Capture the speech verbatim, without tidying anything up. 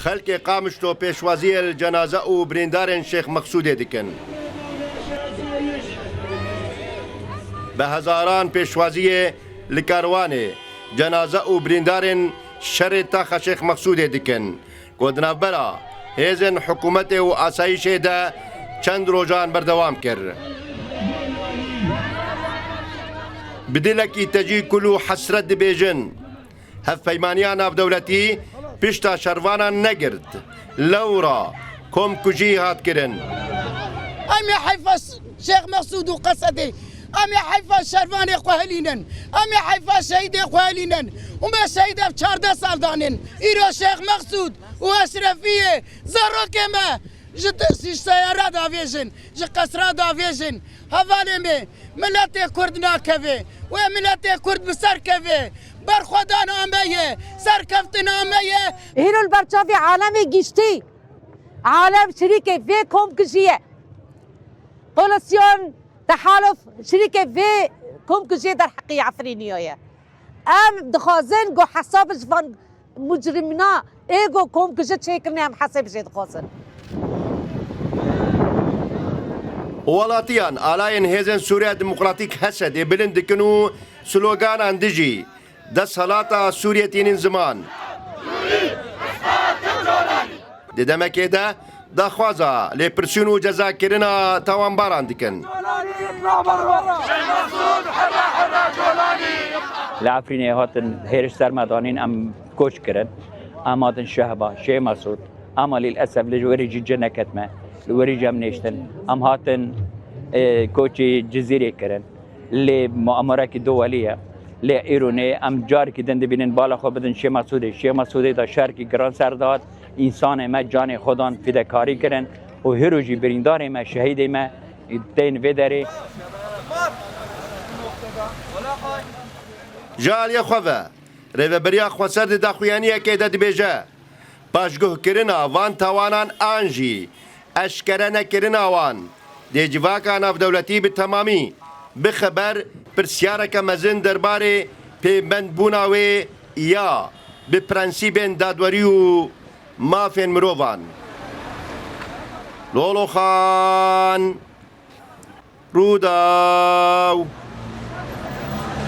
Xelkê Qamişlo pêşwaziyê li cenaze û birîndarên Şêx Mexsûdê dikin. Bi hezaran pêşwaziyê li Kerwanê cenaze û birîndarên şerê taxa Şêx Mexsûdê dikin, ku di navbera hêzên hikûmetê û asayîşê de çend rojan berdewam kir. Bi dilekî tecî kul û hesret dibêjin, Hevpeymaniya navdewletî pişta şervanan negirt. Lewra komkujî hat kirin. Em ê heyfa Şêx Mexsûd û Qesedê. Em ê heyfa şervanê xwe hilînin. Em ê heyfa şehîdê xwe hilînin. Û me şehîd ev çardeh sal danên. Îro Şêx Mexsûd û Eşrefiyê zarokê me ji, ji seyara davêjin, ji qesra davêjin. Hevalê me, miletê Kurd nakeve. Wê miletê Kurd bi ser keve. Berxwedan ame ye, serkeftin ame ye. Hîro li ber çavê alemê giştî. Alem şirîkê vê komkujiyê ye. Koalisyon, tehalof şirîkê vê komkujiyê derheqî Efrîniyê ye. Em dixwazin ku hesab ji van mucrimîna ê ku komkujî çêkirine em hesab jê dixwazin. Welatiyan alayên Hêzên Sûriya Demokratîk, HSD'ê bilind dikin û sloganan dijî desthilata Sûriyê tînin ziman. Di demekê de daxwaza lêpirsîn û cezakirina tawanbaran dikin. Li Efrînê hatin hêriş ser me danîn, em koç kirin. Em hatin Şehba, Şêx Mesûd. Ema lîlesef li werî jî cih neketme. Li werî jî em nêştin. Em hatin, e, koçî Cizîrê kirin. Lê muamerekî duwelî ye. Lê îro nê em carekî din dibînin bala xwe bidin Şêx Mesûdê. Şêx Mesûdê de şerkî giran ser dihat. Însanê me canê xwe dan fidekarî kirin û hîro jî birîndarê me, şehîdê me tên vê derê. Ji aliyê xwe ve, Rêveberiya Xweser di daxuyaniyekê de dibêje, paşguhkirina van tawanan an jî eşkere nekirina wan dê civaka navdewletî bi temamî bixe ber pirsyareke mezin derbarê pêbendbûna wê ya bi prensîbên dadwerî û mafên mirovan. Lolo Xan, Rûdaw.